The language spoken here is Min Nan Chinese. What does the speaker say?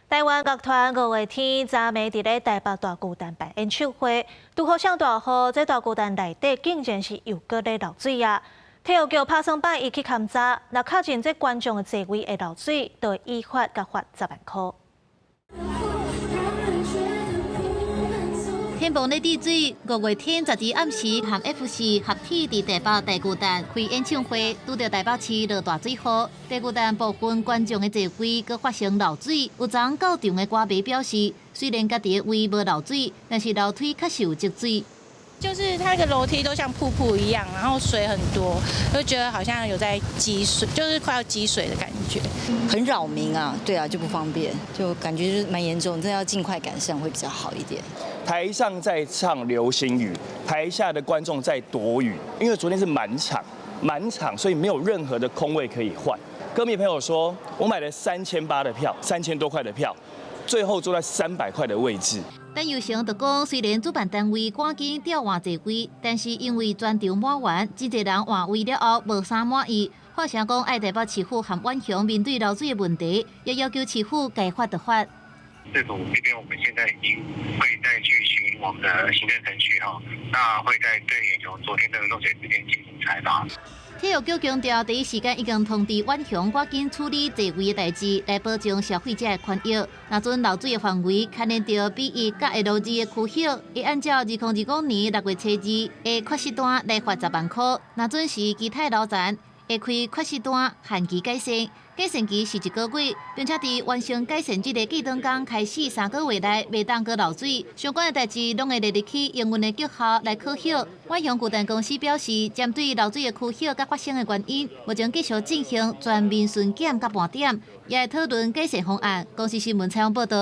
台灣樂團五月天昨暝佇咧台北大巨蛋辦演唱會，拄好上大雨，這大巨蛋內底竟然是又閣咧漏水啊！體育局拍算拜一去勘查，若確認這觀眾的座位會漏水，就會依法共罰10萬箍。天崩咧滴水，五月天12暗時和 F4合體佇台北大巨蛋開演唱會，拄著台北市落大水雨，大巨蛋部分觀眾的座位閣發生漏水。有昨到場的歌迷表示，雖然家己的位無漏水，但是樓梯確實有積水。就是它那個樓梯都像瀑布一樣，然後水很多，就覺得好像有在積水，就是快要積水的感覺。很擾民啊，對啊，就不方便，就感覺就是蠻嚴重，真的要盡快改善會比較好一點。台上在唱流星雨，台下的觀眾在躲雨，因為昨天是滿場，滿場，所以沒有任何的空位可以換。歌迷朋友說，我買了3800的票，3000多塊的票，最後坐在300塊的位置。陳佑成就講，雖然主辦單位趕緊調換座位，但是因為全場滿員，真濟人換位了後無啥滿意。發聲講愛台北市府和遠雄面對漏水的問題，也要求市府該罰就罰。市府這邊，我們現在已經會再去循我們的行政程序哈，那會再對遠雄昨天的漏水事件進行裁罰。體育局強調，第一時間已經通知遠雄趕緊處理座位的代誌，來保障消費者的權益。若準漏水的範圍牽連著 B 一佮 L 二的區域，會按照2025年6月初二的缺失單來罰10萬箍。若準是其他樓層，會開缺失單限期改善，改善期是一個月，並且佇完成改善這個計轉工開始3個月內，袂當閣漏水。相關的代誌攏會列入去營運的績效來考核。遠雄巨蛋公司表示，針對漏水的區域佮發生的原因，目前繼續進行全面巡檢佮盤點，也會討論改善方案。公視新聞採訪報導。